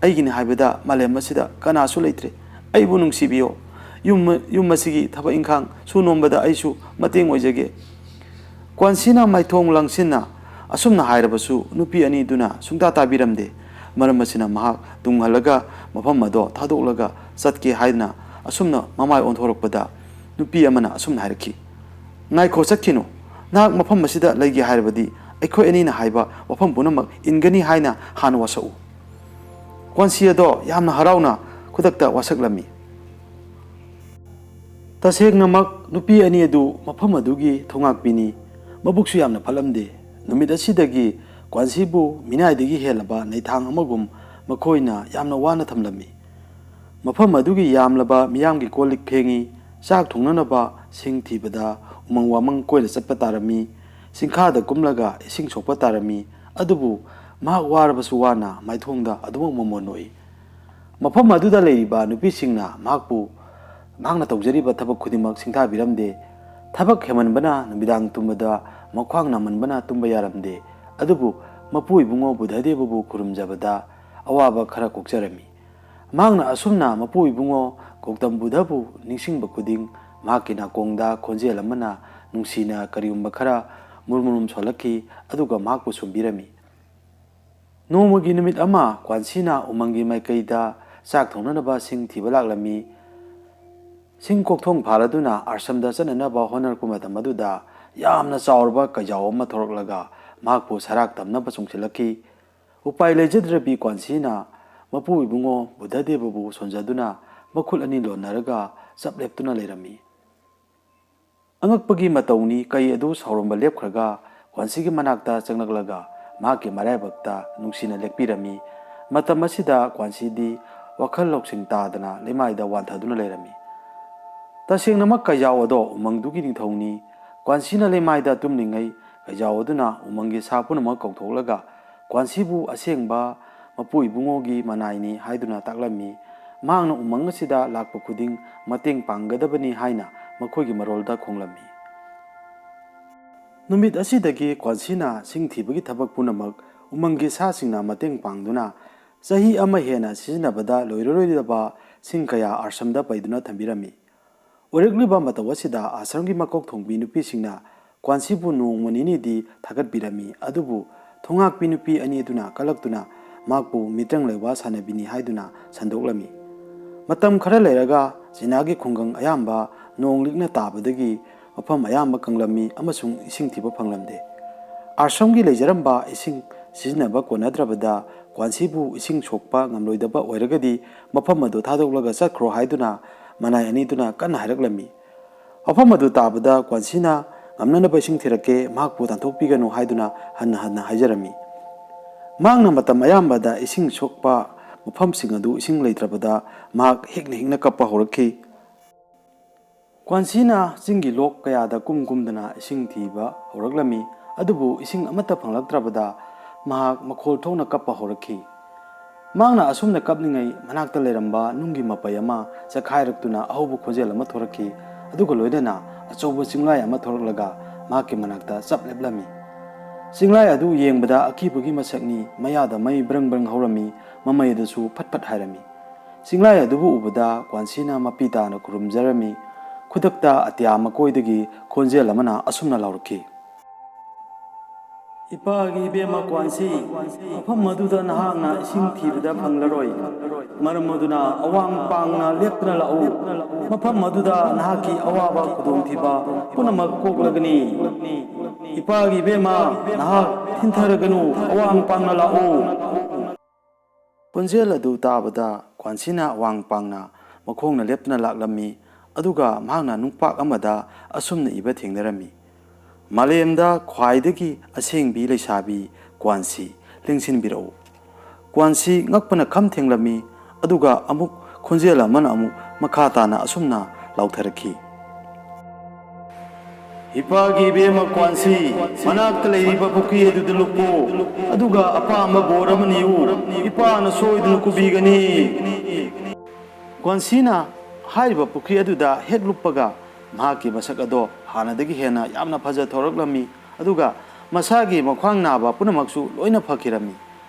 ꯑꯩꯒꯤꯅꯤ ꯍꯥꯏꯕꯗ ꯃꯥꯂꯦꯝ ꯑꯁꯤꯗ ꯀꯅꯥꯁꯨ ꯂꯩꯇ꯭ꯔꯦ꯫ ꯑꯩꯕꯨ ꯅꯨꯡꯁꯤꯕꯤꯌꯣ꯫ ꯌꯨꯝ, ꯌꯨꯝ ꯑꯁꯤꯒꯤ ꯊꯕꯛ ꯏꯪꯈꯥꯡ ꯁꯨ ꯅꯣꯝꯕꯗ ꯑꯩꯁꯨ ꯃꯇꯦꯡ ꯑꯣꯏꯖꯒꯦ꯫" ꯀ꯭ꯋꯥꯟꯁꯤꯅ ꯃꯥꯏꯊꯣꯡ ꯂꯪꯁꯤꯟꯅ ꯑꯁꯨꯝꯅ ꯍꯥꯏꯔꯕꯁꯨ, ꯅꯨꯄꯤ ꯑꯅꯤꯗꯨꯅ ꯁꯨꯡꯇꯥ ꯇꯥꯕꯤꯔꯝꯗꯦ꯫ ꯃꯔꯝ ꯑꯁꯤꯅ ꯃꯍꯥꯛ ꯇꯨꯡꯍꯜꯂꯒ ꯃꯐꯝ ꯑꯗꯣ ꯊꯥꯗꯣꯛꯂꯒ ꯆꯠꯀꯦ ꯍꯥꯏꯗꯨꯅ ꯑꯁꯨꯝꯅ ꯃꯃꯥꯏ ꯑꯣꯟꯊꯣꯔꯛꯄꯗ, ꯅꯨꯄꯤ ꯑꯃꯅ ꯑꯁꯨꯝꯅ ꯍꯥꯏꯔꯛꯈꯤ, "ꯉꯥꯏꯈꯣ, ꯆꯠꯈꯤꯅꯨ꯫ ꯅꯍꯥꯛ ꯃꯐꯝ ꯑꯁꯤꯗ ꯂꯩꯒꯦ ꯍꯥꯏꯔꯕꯗꯤ, ꯑꯩꯈꯣꯏ ꯑꯅꯤꯅ ꯍꯥꯏꯕ ꯋꯥꯐꯝ ꯄꯨꯝꯅꯃꯛ ꯏꯟꯒꯅꯤ ꯍꯥꯏꯅ ꯍꯥꯟꯅ ꯋꯥꯁꯛꯎ꯫" ꯀ꯭ꯋꯥꯟꯁꯤ ꯑꯗꯣ ꯌꯥꯝꯅ ꯍꯔꯥꯎꯅ ꯈꯨꯗꯛꯇ ꯋꯥꯁꯛꯂꯝꯃꯤ꯫ ꯇꯁꯦꯡꯅꯃꯛ, ꯅꯨꯄꯤ ꯑꯅꯤ ꯑꯗꯨ ꯃꯐꯝ ꯑꯗꯨꯒꯤ ꯊꯧꯉꯥꯛꯄꯤꯅꯤ꯫ ꯃꯕꯨꯛꯁꯨ ꯌꯥꯝꯅ ꯐꯠꯂꯝꯗꯦ꯫ ꯅꯨꯃꯤꯠ ꯑꯁꯤꯗꯒꯤ ꯀ꯭ꯋꯥꯟꯁꯤꯕꯨ ꯃꯤꯅꯥꯏꯗꯒꯤ ꯍꯦꯜꯂꯕ ꯅꯩꯊꯥꯡ ꯑꯃꯒꯨꯝ ꯃꯈꯣꯏꯅ ꯌꯥꯝꯅ ꯋꯥꯅ ꯊꯝꯂꯝꯃꯤ꯫ ꯃꯐꯝ ꯑꯗꯨꯒꯤ ꯌꯥꯝꯂꯕ ꯃꯤꯌꯥꯝꯒꯤ ꯀꯣꯜ ꯂꯤꯛ ꯐꯦꯡꯉꯤ꯫ ꯆꯥꯛ ꯊꯣꯡꯅꯅꯕ ꯁꯤꯡ ꯊꯤꯕꯗ ꯎꯃꯪ ꯋꯥꯃꯪ ꯀꯣꯏꯅ ꯆꯠꯄ ꯇꯥꯔꯝꯃꯤ꯫ ꯆꯤꯡꯈꯥꯗ ꯀꯨꯝꯂꯒ ꯏꯁꯤꯡ ꯁꯣꯛꯄ ꯇꯥꯔꯝꯃꯤ꯫ ꯑꯗꯨꯕꯨ ꯃꯍꯥꯛ ꯋꯥꯔꯕꯁꯨ ꯋꯥꯅ ꯃꯥꯏꯊꯣꯡꯗ ꯑꯗꯨꯃꯛ ꯃꯃꯣꯟ ꯅꯣꯛꯏ꯫ ꯃꯐꯝ ꯑꯗꯨꯗ ꯂꯩꯔꯤꯕ ꯅꯨꯄꯤꯁꯤꯡꯅ ꯃꯍꯥꯛꯄꯨ, ꯃꯍꯥꯛꯅ ꯇꯧꯖꯔꯤꯕ ꯊꯕꯛ ꯈꯨꯗꯤꯡꯃꯛ ꯁꯤꯡꯊꯥꯕꯤꯔꯝꯗꯦ꯫ ꯊꯕꯛ ꯍꯦꯃꯟꯕꯅ ꯅꯨꯃꯤꯗꯥꯡ ꯇꯨꯝꯕꯗ ꯃꯈ꯭ꯋꯥꯡ ꯅꯥꯃꯟꯕꯅ ꯇꯨꯝꯕ ꯌꯥꯔꯝꯗꯦ꯫ ꯑꯗꯨꯕꯨ ꯃꯄꯨ ꯏꯕꯨꯡꯉꯣ ꯕꯨꯙꯗꯦꯕꯕꯨ ꯈꯨꯔꯨꯝꯖꯕꯗ ꯑꯋꯥꯕ ꯈꯔ ꯀꯣꯛꯆꯔꯝꯃꯤ꯫ ꯃꯍꯥꯛꯅ ꯑꯁꯨꯝꯅ ꯃꯄꯨ ꯏꯕꯨꯡꯉꯣ ꯒꯧꯇꯝ ꯕꯨꯙꯕꯨ ꯅꯤꯡꯁꯤꯡꯕ ꯈꯨꯗꯤꯡ ꯃꯍꯥꯛꯀꯤ ꯅꯥꯀꯣꯡꯗ ꯈꯣꯟꯖꯦꯜ ꯑꯃꯅ ꯅꯨꯡꯁꯤꯅ ꯀꯔꯤꯒꯨꯝꯕ ꯈꯔ ꯃꯨꯔꯨꯝ ꯃꯨꯔꯨꯝ ꯁꯣꯜꯂꯛꯈꯤ, ꯑꯗꯨꯒ ꯃꯍꯥꯛꯄꯨ ꯁꯨꯝꯕꯤꯔꯝꯃꯤ꯫ ꯅꯣꯡꯃꯒꯤ ꯅꯨꯃꯤꯠ ꯑꯃ ꯀ꯭ꯋꯥꯟꯁꯤꯅ ꯎꯃꯪꯒꯤ ꯃꯥꯏꯀꯩꯗ ꯆꯥꯛ ꯊꯣꯡꯅꯅꯕ ꯁꯤꯡ ꯊꯤꯕ ꯂꯥꯛꯂꯝꯃꯤ꯫ ꯁꯤꯡ ꯀꯣꯛꯊꯣꯡ ꯐꯥꯜꯂꯗꯨꯅ ꯑꯥꯁ꯭ꯔꯝꯗ ꯆꯠꯅꯅꯕ ꯍꯣꯠꯅꯔꯛꯄ ꯃꯇꯝ ꯑꯗꯨꯗ ꯌꯥꯝꯅ ꯆꯥꯎꯔꯕ ꯀꯩꯖꯥꯎ ꯑꯃ ꯊꯣꯔꯛꯂꯒ ꯃꯍꯥꯛꯄꯨ ꯁꯔꯥꯛ ꯇꯝꯅꯕ ꯆꯣꯡꯁꯤꯜꯂꯛꯈꯤ꯫ ꯎꯄꯥꯏ ꯂꯩꯖꯗ꯭ꯔꯕꯤ ꯀ꯭ꯋꯥꯟꯁꯤꯅ ꯃꯄꯨ ꯏꯕꯨꯡꯉꯣ ꯕꯨꯙꯗꯦꯕꯕꯨ ꯁꯣꯟꯖꯗꯨꯅ ꯃꯈꯨꯠ ꯑꯅꯤ ꯂꯣꯟꯅꯔꯒ ꯆꯞ ꯂꯦꯞꯇꯨꯅ ꯂꯩꯔꯝꯃꯤ꯫ ꯑꯉꯛꯄꯒꯤ ꯃꯇꯧꯅꯤ, ꯀꯩ ꯑꯗꯨ ꯁꯥꯎꯔꯝꯕ ꯂꯦꯞꯈ꯭ꯔꯒ ꯀ꯭ꯋꯥꯟꯁꯤꯒꯤ ꯃꯅꯥꯛꯇ ꯆꯪꯂꯛꯂꯒ ꯃꯍꯥꯛꯀꯤ ꯃꯔꯥꯏꯕꯛꯇ ꯅꯨꯡꯁꯤꯅ ꯂꯦꯞꯄꯤꯔꯝꯃꯤ꯫ ꯃꯇꯝ ꯑꯁꯤꯗ ꯀ꯭ꯋꯥꯟꯁꯤꯗꯤ ꯋꯥꯈꯜ ꯂꯧꯁꯤꯡ ꯇꯥꯗꯅ ꯂꯩꯃꯥꯏꯗ ꯋꯥꯟꯊꯗꯨꯅ ꯂꯩꯔꯝꯃꯤ꯫ ꯇꯁꯦꯡꯅꯃꯛ ꯀꯩꯖꯥꯎ ꯑꯗꯣ ꯎꯃꯪꯗꯨꯒꯤ ꯅꯤꯡꯊꯧꯅꯤ꯫ ꯀ꯭ꯋꯥꯟꯁꯤꯅ ꯂꯩꯃꯥꯏꯗ ꯇꯨꯝꯂꯤꯉꯩ ꯀꯩꯖꯥꯎ ꯑꯗꯨꯅ ꯎꯃꯪꯒꯤ ꯁꯥ ꯄꯨꯝꯅꯃꯛ ꯀꯧꯊꯣꯛꯂꯒ ꯀ꯭ꯋꯥꯟꯁꯤꯕꯨ ꯑꯁꯦꯡꯕ ꯃꯄꯨ ꯏꯕꯨꯡꯉꯣꯒꯤ ꯃꯅꯥꯏꯅꯤ ꯍꯥꯏꯗꯨꯅ ꯇꯥꯛꯂꯝꯃꯤ꯫ ꯃꯍꯥꯛꯅ ꯎꯃꯪ ꯑꯁꯤꯗ ꯂꯥꯛꯄ ꯈꯨꯗꯤꯡ ꯃꯇꯦꯡ ꯄꯥꯡꯒꯗꯕꯅꯤ ꯍꯥꯏꯅ ꯃꯈꯣꯏꯒꯤ ꯃꯔꯣꯜꯗ ꯈꯣꯡꯂꯝꯃꯤ꯫ ꯅꯨꯃꯤꯠ ꯑꯁꯤꯗꯒꯤ ꯀ꯭ꯋꯥꯟꯁꯤꯅ ꯁꯤꯡ ꯊꯤꯕꯒꯤ ꯊꯕꯛ ꯄꯨꯝꯅꯃꯛ ꯎꯃꯪꯒꯤ ꯁꯥꯁꯤꯡꯅ ꯃꯇꯦꯡ ꯄꯥꯡꯗꯨꯅ ꯆꯍꯤ ꯑꯃ ꯍꯦꯟꯅ ꯁꯤꯖꯤꯟꯅꯕꯗ ꯂꯣꯏꯔꯔꯣꯏꯗꯕ ꯁꯤꯡ ꯀꯌꯥ ꯑꯥꯁ꯭ꯔꯝꯗ ꯄꯩꯗꯨꯅ ꯊꯝꯕꯤꯔꯝꯃꯤ꯫ ꯑꯣꯏꯔꯛꯂꯤꯕ ꯃꯇꯧ ꯑꯁꯤꯗ ꯑꯥꯁ꯭ꯔꯝꯒꯤ ꯃꯀꯣꯛ ꯊꯣꯡꯕꯤ ꯅꯨꯄꯤꯁꯤꯡꯅ ꯀ꯭ꯋꯥꯟꯁꯤꯕꯨ ꯅꯣꯡꯃ ꯅꯤꯅꯤꯗꯤ ꯊꯥꯒꯠꯄꯤꯔꯝꯃꯤ, ꯑꯗꯨꯕꯨ ꯊꯣꯡꯉꯥꯛꯄꯤ ꯅꯨꯄꯤ ꯑꯅꯤ ꯑꯗꯨꯅ ꯀꯜꯂꯛꯇꯨꯅ ꯃꯍꯥꯛꯄꯨ ꯃꯤꯇ꯭ꯔꯪ ꯂꯩꯋꯥ ꯁꯥꯟꯅꯕꯤꯅꯤ ꯍꯥꯏꯗꯨꯅ ꯁꯟꯗꯣꯛꯂꯝꯃꯤ꯫ ꯃꯇꯝ ꯈꯔ ꯂꯩꯔꯒ ꯆꯤꯅꯥꯒꯤ ꯈꯨꯡꯒꯪ ꯑꯌꯥꯝꯕ ꯅꯣꯡ ꯂꯤꯛꯅ ꯇꯥꯕꯗꯒꯤ ꯃꯐꯝ ꯑꯌꯥꯝꯕ ꯀꯪꯂꯝꯃꯤ ꯑꯃꯁꯨꯡ ꯏꯁꯤꯡ ꯊꯤꯕ ꯐꯪꯂꯝꯗꯦ꯫ ꯑꯥꯁ꯭ꯔꯝꯒꯤ ꯂꯩꯖꯔꯝꯕ ꯏꯁꯤꯡ ꯁꯤꯖꯤꯟꯅꯕ ꯀꯣꯟꯅꯗ꯭ꯔꯕꯗ ꯀ꯭ꯋꯥꯟꯁꯤꯕꯨ ꯏꯁꯤꯡ ꯁꯣꯛꯄ ꯉꯝꯂꯣꯏꯗꯕ ꯑꯣꯏꯔꯒꯗꯤ ꯃꯐꯝ ꯑꯗꯨ ꯊꯥꯗꯣꯛꯂꯒ ꯆꯠꯈ꯭ꯔꯣ ꯍꯥꯏꯗꯨꯅ ꯃꯅꯥꯏ ꯑꯅꯤꯗꯨꯅ ꯀꯟꯅ ꯍꯥꯏꯔꯛꯂꯝꯃꯤ꯫ ꯃꯐꯝ ꯑꯗꯨ ꯇꯥꯕꯗ ꯀ꯭ꯋꯥꯟꯁꯤꯅ ꯉꯝꯅꯅꯕ ꯏꯁꯤꯡ ꯊꯤꯔꯛꯀꯦ, ꯃꯍꯥꯛꯄꯨ ꯇꯥꯟꯊꯣꯛꯄꯤꯒꯅꯨ ꯍꯥꯏꯗꯨꯅ ꯍꯟꯅ ꯍꯟꯅ ꯍꯥꯏꯖꯔꯝꯃꯤ꯫ ꯃꯍꯥꯛꯅ ꯃꯇꯝ ꯑꯌꯥꯝꯕꯗ ꯏꯁꯤꯡ ꯁꯣꯛꯄ ꯃꯐꯝꯁꯤꯡ ꯑꯗꯨ ꯏꯁꯤꯡ ꯂꯩꯇ꯭ꯔꯕꯗ ꯃꯍꯥꯛ ꯍꯤꯛꯅ ꯍꯤꯛꯅ ꯀꯞꯄ ꯍꯧꯔꯛꯈꯤ꯫ ꯀ꯭ꯋꯥꯟꯁꯤꯅ ꯆꯤꯡꯒꯤ ꯂꯣꯛ ꯀꯌꯥꯗ ꯀꯨꯝ ꯀꯨꯝꯗꯨꯅ ꯏꯁꯤꯡ ꯊꯤꯕ ꯍꯧꯔꯛꯂꯝꯃꯤ, ꯑꯗꯨꯕꯨ ꯏꯁꯤꯡ ꯑꯃꯠꯇ ꯐꯪꯂꯛꯇ꯭ꯔꯕꯗ ꯃꯍꯥꯛ ꯃꯈꯣꯜ ꯊꯣꯛꯅ ꯀꯞꯄ ꯍꯧꯔꯛꯈꯤ꯫ ꯃꯍꯥꯛꯅ ꯑꯁꯨꯝꯅ ꯀꯞꯂꯤꯉꯩ ꯃꯅꯥꯛꯇ ꯂꯩꯔꯝꯕ ꯅꯨꯡꯒꯤ ꯃꯄꯩ ꯑꯃ ꯆꯈꯥꯏꯔꯛꯇꯨꯅ ꯑꯍꯧꯕ ꯈꯣꯟꯖꯦꯜ ꯑꯃ ꯊꯣꯔꯛꯈꯤ, ꯑꯗꯨꯒ ꯂꯣꯏꯅꯅ ꯑꯆꯧꯕ ꯆꯤꯡꯂꯥꯏ ꯑꯃ ꯊꯣꯔꯛꯂꯒ ꯃꯍꯥꯛꯀꯤ ꯃꯅꯥꯛꯇ ꯆꯞ ꯂꯦꯞꯂꯝꯃꯤ꯫ ꯆꯤꯡꯂꯥꯏ ꯑꯗꯨ ꯌꯦꯡꯕꯗ ꯑꯀꯤꯕꯒꯤ ꯃꯁꯛꯅꯤ, ꯃꯌꯥꯗ ꯃꯩ ꯕ꯭ꯔꯪ ꯕ꯭ꯔꯪ ꯍꯧꯔꯝꯃꯤ, ꯃꯃꯩ ꯑꯗꯨꯁꯨ ꯐꯠ ꯐꯠ ꯍꯥꯏꯔꯝꯃꯤ꯫ ꯆꯤꯡꯂꯥꯏ ꯑꯗꯨꯕꯨ ꯎꯕꯗ ꯀ꯭ꯋꯥꯟꯁꯤꯅ ꯃꯄꯤ ꯇꯥꯅ ꯈꯨꯔꯨꯝꯖꯔꯝꯃꯤ꯫ ꯈꯨꯗꯛꯇ ꯑꯇꯤꯌꯥ ꯃꯀꯣꯏꯗꯒꯤ ꯈꯣꯟꯖꯦꯜ ꯑꯃꯅ ꯑꯁꯨꯝꯅ ꯂꯥꯎꯔꯛꯈꯤ, "ꯏꯄꯥꯒꯤ ꯏꯕꯦꯝꯃ ꯀ꯭ꯋꯥꯟꯁꯤ, ꯃꯐꯝ ꯑꯗꯨꯗ ꯅꯍꯥꯛꯅ ꯏꯁꯤꯡ ꯊꯤꯕꯗ ꯐꯪꯂꯔꯣꯏ꯫ ꯃꯔꯝ ꯑꯗꯨꯅ ꯑꯋꯥꯡ ꯄꯥꯡꯅ ꯂꯦꯞꯇꯨꯅ ꯂꯥꯛꯎ꯫ ꯃꯐꯝ ꯑꯗꯨꯗ ꯅꯍꯥꯛꯀꯤ ꯑꯋꯥꯕ ꯈꯨꯗꯣꯡꯊꯤꯕ ꯄꯨꯝꯅꯃꯛ ꯀꯣꯛꯂꯒꯅꯤ꯫ ꯏꯄꯥꯒꯤ ꯏꯕꯦꯝꯃ, ꯅꯍꯥꯛ ꯊꯤꯟꯊꯔꯒꯅꯨ, ꯑꯋꯥꯡ ꯄꯥꯡꯅ ꯂꯥꯛꯎ"꯫ ꯈꯣꯟꯖꯦꯜ ꯑꯗꯨ ꯇꯥꯕꯗ ꯀ꯭ꯋꯥꯟꯁꯤꯅ ꯑꯋꯥꯡ ꯄꯥꯡꯅ ꯃꯈꯣꯡꯅ ꯂꯦꯞꯇꯨꯅ ꯂꯥꯛꯂꯝꯃꯤ, ꯑꯗꯨꯒ ꯃꯍꯥꯛꯅ ꯅꯨꯡꯄꯥꯛ ꯑꯃꯗ ꯑꯁꯨꯝꯅ ꯏꯕ ꯊꯦꯡꯅꯔꯝꯃꯤ, "ꯃꯥꯂꯦꯝꯗ ꯈ꯭ꯋꯥꯏꯗꯒꯤ ꯑꯁꯦꯡꯕꯤ ꯂꯩꯁꯥꯕꯤ ꯀ꯭ꯋꯥꯟꯁꯤ, ꯂꯦꯡꯁꯤꯟꯕꯤꯔꯛꯎ"꯫ ꯀ꯭ꯋꯥꯟꯁꯤ ꯉꯛꯄꯅ ꯈꯝ ꯊꯦꯡꯂꯝꯃꯤ, ꯑꯗꯨꯒ ꯑꯃꯨꯛ ꯈꯣꯟꯖꯦꯜ ꯑꯃꯅ ꯑꯃꯨꯛ ꯃꯈꯥ ꯇꯥꯅ ꯑꯁꯨꯝꯅ ꯂꯥꯎꯊꯔꯛꯈꯤ꯫ "ꯏꯄꯥꯒꯤ ꯏꯕꯦꯝꯃ ꯀ꯭ꯋꯥꯟꯁꯤ, ꯃꯅꯥꯛꯇ ꯂꯩꯔꯤꯕ ꯄꯨꯈ꯭ꯔꯤ ꯑꯗꯨꯗ ꯂꯨꯞꯄꯨ, ꯑꯗꯨꯒ ꯑꯄꯥꯝꯕ ꯕꯣꯔ ꯑꯃ ꯅꯤꯌꯨ, ꯏꯄꯥꯅ ꯁꯣꯏꯗꯅ ꯀꯨꯕꯤꯒꯅꯤ꯫" ꯀ꯭ꯋꯥꯟꯁꯤꯅ ꯍꯥꯏꯔꯤꯕ ꯄꯨꯈ꯭ꯔꯤ ꯑꯗꯨꯗ ꯍꯦꯛ ꯂꯨꯞꯄꯒ, ꯃꯍꯥꯛꯀꯤ ꯃꯁꯛ ꯑꯗꯣ ꯍꯥꯟꯅꯗꯒꯤ ꯍꯦꯟꯅ ꯌꯥꯝꯅ ꯐꯖꯊꯣꯔꯛꯂꯝꯃꯤ, ꯑꯗꯨꯒ ꯃꯁꯥꯒꯤ ꯃꯈ꯭ꯋꯥꯡ ꯅꯥꯕ ꯄꯨꯝꯅꯃꯛꯁꯨ ꯂꯣꯏꯅ ꯐꯈꯤꯔꯝꯃꯤ꯫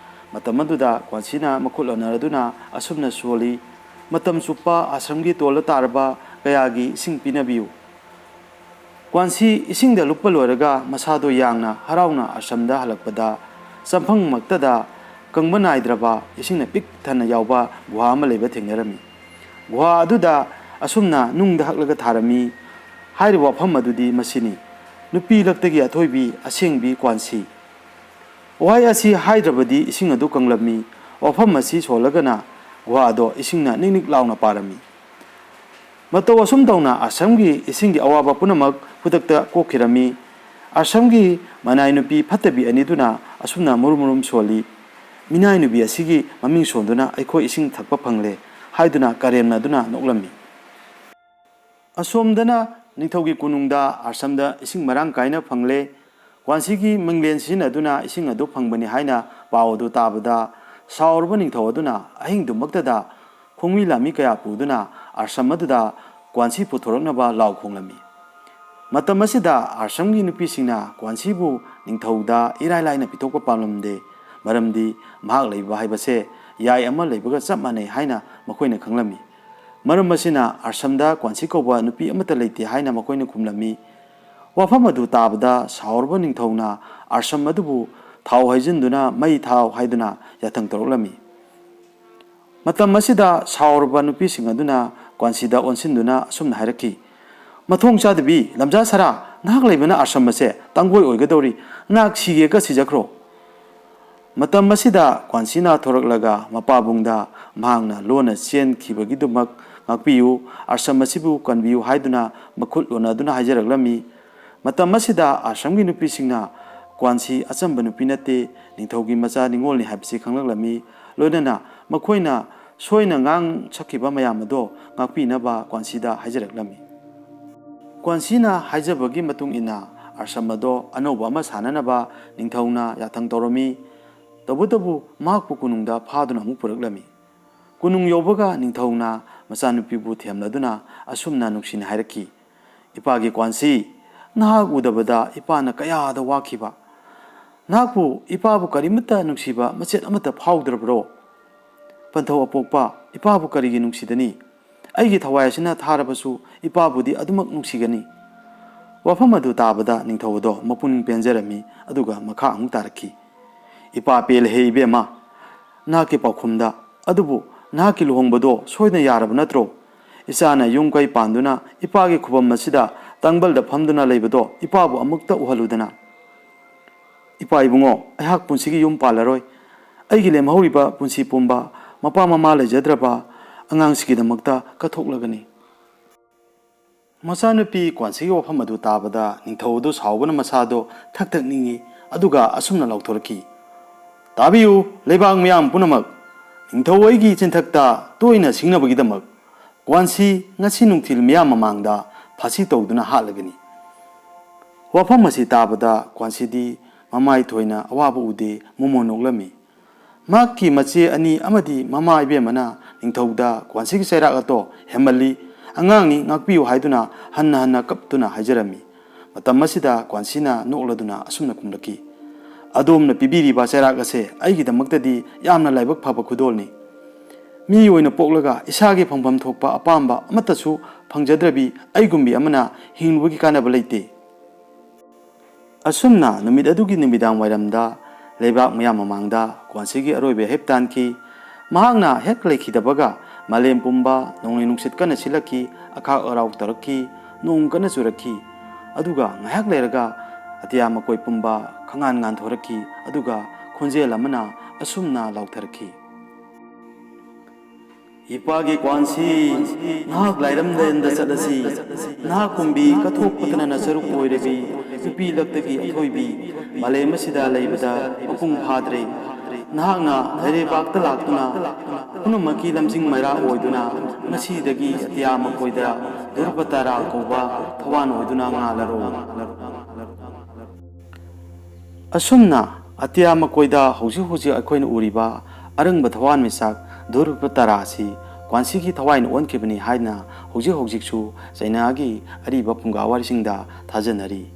ꯃꯇꯝ ꯑꯗꯨꯗ ꯀ꯭ꯋꯥꯟꯁꯤꯅ ꯃꯈꯨꯠ ꯂꯣꯟꯅꯔꯗꯨꯅ ꯑꯁꯨꯝꯅ ꯁꯣꯜꯂꯤ, "ꯃꯇꯝ ꯆꯨꯞꯄ ꯑꯁ꯭ꯔꯝꯒꯤ ꯇꯣꯜꯗ ꯇꯥꯔꯕ ꯀꯌꯥꯒꯤ ꯏꯁꯤꯡ ꯄꯤꯅꯕꯤꯌꯨ꯫" ꯀ꯭ꯋꯥꯟꯁꯤ ꯏꯁꯤꯡꯗ ꯂꯨꯞꯄ ꯂꯣꯏꯔꯒ ꯃꯁꯥꯗꯣ ꯌꯥꯡꯅ ꯍꯔꯥꯎꯅ ꯑꯁ꯭ꯔꯝꯗ ꯍꯜꯂꯛꯄꯗ, ꯆꯪꯐꯝꯃꯛꯇꯗ ꯀꯪꯕ ꯅꯥꯏꯗ꯭ꯔꯕ ꯏꯁꯤꯡꯅ ꯄꯤꯛ ꯊꯟꯅ ꯌꯥꯎꯕ ꯒꯨꯍꯥ ꯑꯃ ꯂꯩꯕ ꯊꯦꯡꯅꯔꯝꯃꯤ꯫ ꯒꯨꯍꯥ ꯑꯗꯨꯗ ꯑꯁꯨꯝꯅ ꯅꯨꯡꯗ ꯍꯛꯂꯒ ꯊꯥꯔꯝꯃꯤ꯫ ꯍꯥꯏꯔꯤꯕ ꯋꯥꯐꯝ ꯑꯗꯨꯗꯤ ꯃꯁꯤꯅꯤ, "ꯅꯨꯄꯤ ꯂꯛꯇꯒꯤ ꯑꯊꯣꯏꯕꯤ ꯑꯁꯦꯡꯕꯤ ꯀ꯭ꯋꯥꯟꯁꯤ꯫" ꯋꯥꯍꯩ ꯑꯁꯤ ꯍꯥꯏꯗ꯭ꯔꯕꯗꯤ ꯏꯁꯤꯡ ꯑꯗꯨ ꯀꯪꯂꯝꯃꯤ꯫ ꯋꯥꯐꯝ ꯑꯁꯤ ꯁꯣꯜꯂꯒꯅ ꯒꯨꯍꯥ ꯑꯗꯣ ꯏꯁꯤꯡꯅ ꯅꯤꯛ ꯅꯤꯛ ꯂꯥꯎꯅ ꯄꯥꯔꯝꯃꯤ꯫ ꯃꯇꯧ ꯑꯁꯨꯝ ꯇꯧꯅ ꯑꯁ꯭ꯔꯝꯒꯤ ꯏꯁꯤꯡꯒꯤ ꯑꯋꯥꯕ ꯄꯨꯝꯅꯃꯛ ꯈꯨꯗꯛꯇ ꯀꯣꯛꯈꯤꯔꯝꯃꯤ꯫ ꯑꯁ꯭ꯔꯝꯒꯤ ꯃꯅꯥꯏ ꯅꯨꯄꯤ ꯐꯠꯇꯕꯤ ꯑꯅꯤꯗꯨꯅ ꯑꯁꯨꯝꯅ ꯃꯨꯔꯨꯝ ꯃꯨꯔꯨꯝ ꯁꯣꯜꯂꯤ, "ꯃꯤꯅꯥꯏ ꯅꯨꯄꯤ ꯑꯁꯤꯒꯤ ꯃꯃꯤꯡ ꯁꯣꯟꯗꯨꯅ ꯑꯩꯈꯣꯏ ꯏꯁꯤꯡ ꯊꯛꯄ ꯐꯪꯂꯦ" ꯍꯥꯏꯗꯨꯅ ꯀꯔꯦꯝꯅꯗꯨꯅ ꯅꯣꯛꯂꯝꯃꯤ꯫ ꯑꯁꯣꯝꯗꯅ ꯅꯤꯡꯊꯧꯒꯤ ꯀꯣꯅꯨꯡꯗ ꯑꯁ꯭ꯔꯝꯗ ꯏꯁꯤꯡ ꯃꯔꯥꯡ ꯀꯥꯏꯅ ꯐꯪꯂꯦ꯫ ꯀ꯭ꯋꯥꯟꯁꯤꯒꯤ ꯃꯤꯡꯂꯦꯟ ꯁꯤꯖꯤꯟꯅꯗꯨꯅ ꯏꯁꯤꯡ ꯑꯗꯨ ꯐꯪꯕꯅꯤ ꯍꯥꯏꯅ ꯄꯥꯎ ꯑꯗꯨ ꯇꯥꯕꯗ, ꯁꯥꯎꯔꯕ ꯅꯤꯡꯊꯧ ꯑꯗꯨꯅ ꯑꯍꯤꯡꯗꯨꯃꯛꯇꯗ ꯈꯣꯡꯃꯤ ꯂꯥꯃꯤ ꯀꯌꯥ ꯄꯨꯗꯨꯅ ꯑꯁ꯭ꯔꯝ ꯑꯗꯨꯗ ꯀ꯭ꯋꯥꯟꯁꯤ ꯄꯨꯊꯣꯔꯛꯅꯕ ꯂꯥꯎ ꯈꯣꯡꯂꯝꯃꯤ꯫ ꯃꯇꯝ ꯑꯁꯤꯗ ꯑꯁ꯭ꯔꯝꯒꯤ ꯅꯨꯄꯤꯁꯤꯡꯅ ꯀ꯭ꯋꯥꯟꯁꯤꯕꯨ ꯅꯤꯡꯊꯧꯗ ꯏꯔꯥꯏ ꯂꯥꯏꯅ ꯄꯤꯊꯣꯛꯄ ꯄꯥꯝꯂꯝꯗꯦ, ꯃꯔꯝꯗꯤ ꯃꯍꯥꯛ ꯂꯩꯕ ꯍꯥꯏꯕꯁꯦ ꯌꯥꯏ ꯑꯃ ꯂꯩꯕꯒ ꯆꯞ ꯃꯥꯟꯅꯩ ꯍꯥꯏꯅ ꯃꯈꯣꯏꯅ ꯈꯪꯂꯝꯃꯤ꯫ ꯃꯔꯝ ꯑꯁꯤꯅ ꯑꯁ꯭ꯔꯝꯗ ꯀ꯭ꯋꯥꯟꯁꯤ ꯀꯧꯕ ꯅꯨꯄꯤ ꯑꯃꯠꯇ ꯂꯩꯇꯦ ꯍꯥꯏꯅ ꯃꯈꯣꯏꯅ ꯈꯨꯝꯂꯝꯃꯤ꯫ ꯋꯥꯐꯝ ꯑꯗꯨ ꯇꯥꯕꯗ ꯁꯥꯎꯔꯕ ꯅꯤꯡꯊꯧꯅ ꯑꯁ꯭ꯔꯝ ꯑꯗꯨꯕꯨ ꯊꯥꯎ ꯍꯩꯖꯤꯟꯗꯨꯅ ꯃꯩ ꯊꯥꯎ ꯍꯥꯏꯗꯨꯅ ꯌꯥꯊꯪ ꯇꯧꯔꯛꯂꯝꯃꯤ꯫ ꯃꯇꯝ ꯑꯁꯤꯗ ꯁꯥꯎꯔꯕ ꯅꯨꯄꯤꯁꯤꯡ ꯑꯗꯨꯅ ꯀ꯭ꯋꯥꯟꯁꯤꯗ ꯑꯣꯟꯁꯤꯟꯗꯨꯅ ꯑꯁꯨꯝꯅ ꯍꯥꯏꯔꯛꯈꯤ, "ꯃꯊꯣꯡ ꯆꯥꯗꯕꯤ, ꯂꯝꯖꯥ ꯁꯥꯔꯥ, ꯅꯍꯥꯛ ꯂꯩꯕꯅ ꯑꯁ꯭ꯔꯝ ꯑꯁꯦ ꯇꯥꯡꯒꯣꯏ ꯑꯣꯏꯒꯗꯧꯔꯤ, ꯅꯍꯥꯛ ꯁꯤꯒꯦꯒ ꯁꯤꯖꯈ꯭ꯔꯣ꯫" ꯃꯇꯝ ꯑꯁꯤꯗ ꯀ꯭ꯋꯥꯟꯁꯤꯅ ꯊꯣꯔꯛꯂꯒ ꯃꯄꯥꯕꯨꯡꯗ ꯃꯍꯥꯛꯅ ꯂꯣꯟꯅ ꯆꯦꯟꯈꯤꯕꯒꯤꯗꯃꯛ ꯉꯥꯛꯄꯤꯌꯨ, ꯑꯁ꯭ꯔꯝ ꯑꯁꯤꯕꯨ ꯀꯟꯕꯤꯌꯨ ꯍꯥꯏꯗꯨꯅ ꯃꯈꯨꯠ ꯂꯣꯟꯅꯗꯨꯅ ꯍꯥꯏꯖꯔꯛꯂꯝꯃꯤ꯫ ꯃꯇꯝ ꯑꯁꯤꯗ ꯑꯁ꯭ꯔꯝꯒꯤ ꯅꯨꯄꯤꯁꯤꯡꯅ ꯀ꯭ꯋꯥꯟꯁꯤ ꯑꯆꯝꯕ ꯅꯨꯄꯤ ꯅꯠꯇꯦ, ꯅꯤꯡꯊꯧꯒꯤ ꯃꯆꯥ ꯅꯤꯉꯣꯜꯅꯤ ꯍꯥꯏꯕꯁꯤ ꯈꯪꯂꯛꯂꯝꯃꯤ꯫ ꯂꯣꯏꯅꯅ ꯃꯈꯣꯏꯅ ꯁꯣꯏꯅ ꯉꯥꯡ ꯁꯛꯈꯤꯕ ꯃꯌꯥꯝ ꯑꯗꯣ ꯉꯥꯛꯄꯤꯅꯕ ꯀ꯭ꯋꯥꯟꯁꯤꯗ ꯍꯥꯏꯖꯔꯛꯂꯝꯃꯤ꯫ ꯀ꯭ꯋꯥꯟꯁꯤꯅ ꯍꯥꯏꯖꯕꯒꯤ ꯃꯇꯨꯡ ꯏꯟꯅ ꯑꯥꯁ꯭ꯔꯝ ꯑꯗꯣ ꯑꯅꯧꯕ ꯑꯃ ꯁꯥꯅꯅꯕ ꯅꯤꯡꯊꯧꯅ ꯌꯥꯊꯪ ꯇꯧꯔꯝꯃꯤ꯫ ꯇꯧꯕꯇꯕꯨ ꯃꯍꯥꯛꯄꯨ ꯀꯣꯅꯨꯡꯗ ꯐꯥꯗꯨꯅ ꯑꯃꯨꯛ ꯄꯨꯔꯛꯂꯝꯃꯤ꯫ ꯀꯣꯅꯨꯡ ꯌꯧꯕꯒ ꯅꯤꯡꯊꯧꯅ ꯃꯆꯥꯅꯨꯄꯤꯕꯨ ꯊꯦꯝꯂꯗꯨꯅ ꯑꯁꯨꯝꯅ ꯅꯨꯡꯁꯤꯅ ꯍꯥꯏꯔꯛꯈꯤ, "ꯏꯄꯥꯒꯤ ꯀ꯭ꯋꯥꯟꯁꯤ, ꯅꯍꯥꯛ ꯎꯗꯕꯗ ꯏꯄꯥꯅ ꯀꯌꯥꯗ ꯋꯥꯈꯤꯕ! ꯅꯍꯥꯛꯄꯨ ꯏꯄꯥꯕꯨ ꯀꯔꯤꯃꯠꯇ ꯅꯨꯡꯁꯤꯕ ꯃꯆꯦꯠ ꯑꯃꯠꯇ ꯐꯥꯎꯗ꯭ꯔꯕ꯭ꯔꯣ? ꯄꯟꯊꯧ ꯑꯄꯣꯛꯄ, ꯏꯄꯥꯕꯨ ꯀꯔꯤꯒꯤ ꯅꯨꯡꯁꯤꯗꯅꯤ? ꯑꯩꯒꯤ ꯊꯋꯥꯏ ꯑꯁꯤꯅ ꯊꯥꯔꯕꯁꯨ ꯏꯄꯥꯕꯨꯗꯤ ꯑꯗꯨꯃꯛ ꯅꯨꯡꯁꯤꯒꯅꯤ꯫" ꯋꯥꯐꯝ ꯑꯗꯨ ꯇꯥꯕꯗ ꯅꯤꯡꯊꯧ ꯑꯗꯣ ꯃꯄꯨꯛꯅꯤꯡ ꯄꯦꯟꯖꯔꯝꯃꯤ, ꯑꯗꯨꯒ ꯃꯈꯥ ꯑꯃꯨꯛ ꯇꯥꯔꯛꯈꯤ, "ꯏꯄꯥ ꯄꯦꯜꯂꯦꯍꯦ ꯏꯕꯦꯝꯃ, ꯅꯍꯥꯛꯀꯤ ꯄꯥꯎꯈꯨꯝꯗ꯫ ꯑꯗꯨꯕꯨ ꯅꯍꯥꯛꯀꯤ ꯂꯨꯍꯣꯡꯕꯗꯣ ꯁꯣꯏꯗꯅ ꯌꯥꯔꯕ ꯅꯠꯇ꯭ꯔꯣ? ꯏꯆꯥꯅ ꯌꯨꯝ ꯀꯩ ꯄꯥꯟꯗꯨꯅ ꯏꯄꯥꯒꯤ ꯈꯨꯕꯝ ꯑꯁꯤꯗ ꯇꯥꯡꯕꯜꯗ ꯐꯝꯗꯨꯅ ꯂꯩꯕꯗꯣ ꯏꯄꯥꯕꯨ ꯑꯃꯨꯛꯇ ꯎꯍꯜꯂꯨꯗꯅ꯫" "ꯏꯄꯥ ꯏꯕꯨꯡꯉꯣ, ꯑꯩꯍꯥꯛ ꯄꯨꯟꯁꯤꯒꯤ ꯌꯨꯝ ꯄꯥꯜꯂꯔꯣꯏ꯫ ꯑꯩꯒꯤ ꯂꯦꯝꯍꯧꯔꯤꯕ ꯄꯨꯟꯁꯤ ꯄꯨꯝꯕ ꯃꯄꯥ ꯃꯃꯥ ꯂꯩꯖꯗ꯭ꯔꯕ ꯑꯉꯥꯡꯁꯤꯒꯤꯗꯃꯛꯇ ꯀꯠꯊꯣꯛꯂꯒꯅꯤ꯫" ꯃꯆꯥꯅꯨꯄꯤ ꯀ꯭ꯋꯥꯟꯁꯤꯒꯤ ꯋꯥꯐꯝ ꯑꯗꯨ ꯇꯥꯕꯗ ꯅꯤꯡꯊꯧ ꯑꯗꯨ ꯁꯥꯎꯕꯅ ꯃꯁꯥꯗꯣ ꯊꯛ ꯊꯛ ꯅꯤꯛꯏ, ꯑꯗꯨꯒ ꯑꯁꯨꯝꯅ ꯂꯥꯎꯊꯣꯔꯛꯈꯤ, "ꯇꯥꯕꯤꯌꯨ, ꯂꯩꯕꯥꯛ ꯃꯤꯌꯥꯝ ꯄꯨꯝꯅꯃꯛ! ꯅꯤꯡꯊꯧ ꯑꯩꯒꯤ ꯆꯤꯟꯊꯛꯇ ꯇꯣꯏꯅ ꯁꯤꯡꯅꯕꯒꯤꯗꯃꯛ ꯀ꯭ꯋꯥꯟꯁꯤ ꯉꯁꯤ ꯅꯨꯡꯊꯤꯜ ꯃꯤꯌꯥꯝ ꯃꯃꯥꯡꯗ ꯐꯥꯁꯤ ꯇꯧꯗꯨꯅ ꯍꯥꯠꯂꯒꯅꯤ꯫" ꯋꯥꯐꯝ ꯑꯁꯤ ꯇꯥꯕꯗ ꯀ꯭ꯋꯥꯟꯁꯤꯗꯤ ꯃꯃꯥꯏ ꯊꯣꯏꯅ ꯑꯋꯥꯕ ꯎꯗꯦ, ꯃꯣꯃꯣꯟ ꯅꯣꯛꯂꯝꯃꯤ꯫ ꯃꯍꯥꯛꯀꯤ ꯃꯆꯦ ꯑꯅꯤ ꯑꯃꯗꯤ ꯃꯃꯥ ꯏꯕꯦꯝꯃꯅ ꯅꯤꯡꯊꯧꯗ ꯀ꯭ꯋꯥꯟꯁꯤꯒꯤ ꯆꯩꯔꯥꯛ ꯑꯗꯣ ꯍꯦꯟꯃꯜꯂꯤ, ꯑꯉꯥꯡꯅꯤ, ꯉꯥꯛꯄꯤꯌꯨ ꯍꯥꯏꯗꯨꯅ ꯍꯟꯅ ꯍꯟꯅ ꯀꯞꯇꯨꯅ ꯍꯥꯏꯖꯔꯝꯃꯤ꯫ ꯃꯇꯝ ꯑꯁꯤꯗ ꯀ꯭ꯋꯥꯟꯁꯤꯅ ꯅꯣꯛꯂꯗꯨꯅ ꯑꯁꯨꯝꯅ ꯈꯨꯝꯂꯛꯈꯤ, "ꯑꯗꯣꯝꯅ ꯄꯤꯕꯤꯔꯤꯕ ꯆꯩꯔꯥꯛ ꯑꯁꯦ ꯑꯩꯒꯤꯗꯃꯛꯇꯗꯤ ꯌꯥꯝꯅ ꯂꯥꯏꯕꯛ ꯐꯕ ꯈꯨꯗꯣꯜꯅꯤ꯫ ꯃꯤ ꯑꯣꯏꯅ ꯄꯣꯛꯂꯒ ꯏꯁꯥꯒꯤ ꯐꯪꯐꯝ ꯊꯣꯛꯄ ꯑꯄꯥꯝꯕ ꯑꯃꯠꯇꯁꯨ ꯐꯪꯖꯗ꯭ꯔꯕꯤ ꯑꯩꯒꯨꯝꯕꯤ ꯑꯃꯅ ꯍꯤꯡꯂꯨꯕꯒꯤ ꯀꯥꯟꯅꯕ ꯂꯩꯇꯦ꯫" ꯑꯁꯨꯝꯅ ꯅꯨꯃꯤꯠ ꯑꯗꯨꯒꯤ ꯅꯨꯃꯤꯗꯥꯡ ꯋꯥꯏꯔꯝꯗ ꯂꯩꯕꯥꯛ ꯃꯌꯥꯝ ꯃꯃꯥꯡꯗ ꯀ꯭ꯋꯥꯟꯁꯤꯒꯤ ꯑꯔꯣꯏꯕ ꯍꯦꯞ ꯇꯥꯟꯈꯤ꯫ ꯃꯍꯥꯛꯅ ꯍꯦꯛ ꯂꯩꯈꯤꯗꯕꯒ ꯃꯥꯂꯦꯝ ꯄꯨꯝꯕ ꯅꯣꯡꯂꯩ ꯅꯨꯡꯁꯤꯠ ꯀꯟꯅ ꯁꯤꯜꯂꯛꯈꯤ, ꯑꯈꯥꯛ ꯑꯔꯥꯎ ꯇꯧꯔꯛꯈꯤ, ꯅꯣꯡ ꯀꯟꯅ ꯆꯨꯔꯛꯈꯤ꯫ ꯑꯗꯨꯒ ꯉꯥꯏꯍꯥꯛ ꯂꯩꯔꯒ ꯑꯇꯤꯌꯥ ꯃꯀꯣꯏ ꯄꯨꯝꯕ ꯈꯪꯉꯥꯟ ꯉꯥꯟꯊꯣꯔꯛꯈꯤ, ꯑꯗꯨꯒ ꯈꯣꯟꯖꯦꯜ ꯑꯃꯅ ꯑꯁꯨꯝꯅ ꯂꯥꯎꯊꯔꯛꯈꯤ, "ꯏꯄꯥꯒꯤ ꯀ꯭ꯋꯥꯟꯁꯤ, ꯅꯍꯥꯛ ꯂꯥꯏꯔꯝꯂꯦꯟꯗ ꯆꯠꯂꯁꯤ꯫ ꯅꯍꯥꯛ ꯀꯨꯝꯕꯤ ꯀꯠꯊꯣꯛꯄꯇꯅ ꯅꯆꯔꯨꯛ ꯑꯣꯏꯔꯕꯤ ꯅꯨꯄꯤ ꯂꯛꯇꯒꯤ ꯑꯊꯣꯏꯕꯤ, ꯃꯥꯂꯦꯝ ꯑꯁꯤꯗ ꯂꯩꯕꯗ ꯃꯄꯨꯡ ꯐꯥꯗ꯭ꯔꯦ꯫ ꯅꯍꯥꯛꯅ ꯂꯩꯔꯩꯕꯥꯛꯇ ꯂꯥꯛꯇꯨꯅ ꯄꯨꯝꯅꯃꯛꯀꯤ ꯂꯝꯖꯤꯡ ꯃꯩꯔꯥ ꯑꯣꯏꯗꯨꯅ ꯉꯁꯤꯗꯒꯤ ꯑꯇꯤꯌꯥ ꯃꯀꯣꯏꯗ ꯙ꯭ꯔꯨꯕ ꯇꯥꯔꯥ ꯀꯧꯕ ꯊꯋꯥꯟ ꯑꯣꯏꯗꯨꯅ ꯉꯥꯜꯂꯔꯣ꯫ ꯑꯁꯨꯝꯅ ꯑꯇꯤꯌꯥ ꯃꯀꯣꯏꯗ ꯍꯧꯖꯤꯛ ꯍꯧꯖꯤꯛ ꯑꯩꯈꯣꯏꯅ ꯎꯔꯤꯕ ꯑꯔꯪꯕ ꯊꯋꯥꯟꯃꯤꯆꯥꯛ ꯙ꯭ꯔꯨꯕ ꯇꯥꯔꯥ ꯑꯁꯤ ꯀ꯭ꯋꯥꯟꯁꯤꯒꯤ ꯊꯋꯥꯏꯅ ꯑꯣꯟꯈꯤꯕꯅꯤ ꯍꯥꯏꯅ ꯍꯧꯖꯤꯛ ꯍꯧꯖꯤꯛꯁꯨ ꯆꯩꯅꯥꯒꯤ ꯑꯔꯤꯕ ꯐꯨꯡꯒꯥ ꯋꯥꯔꯤꯁꯤꯡꯗ ꯊꯥꯖꯅꯔꯤ꯫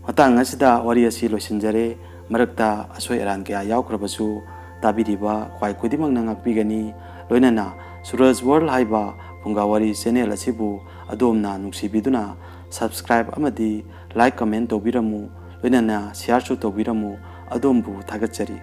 ꯃꯇꯥꯡ ꯑꯁꯤꯗ ꯋꯥꯔꯤ ꯑꯁꯤ ꯂꯣꯏꯁꯤꯟꯖꯔꯦ꯫ ꯃꯔꯛꯇ ꯑꯁꯣꯏ ꯑꯔꯥꯟ ꯀꯌꯥ ꯌꯥꯎꯈ꯭ꯔꯕꯁꯨ ꯇꯥꯕꯤꯔꯤꯕ ꯈ꯭ꯋꯥꯏ ꯈꯨꯗꯤꯡꯃꯛꯅ ꯉꯥꯛꯄꯤꯒꯅꯤ꯫ ꯂꯣꯏꯅꯅ ꯁꯨꯔꯖ ꯋꯥꯔꯜ ꯍꯥꯏꯕ ꯐꯨꯡꯒꯥ ꯋꯥꯔꯤ ꯆꯦꯅꯦꯜ ꯑꯁꯤꯕꯨ ꯑꯗꯣꯝꯅ ꯅꯨꯡꯁꯤꯕꯤꯗꯨꯅ subscribe ꯑꯃꯗꯤ like, comment ꯇꯧꯕꯤꯔꯝꯃꯨ꯫ ꯂꯣꯏꯅꯅ shareꯁꯨ ꯇꯧꯕꯤꯔꯝꯃꯨ꯫ ꯑꯗꯣꯝꯕꯨ ꯊꯥꯒꯠꯆꯔꯤ꯫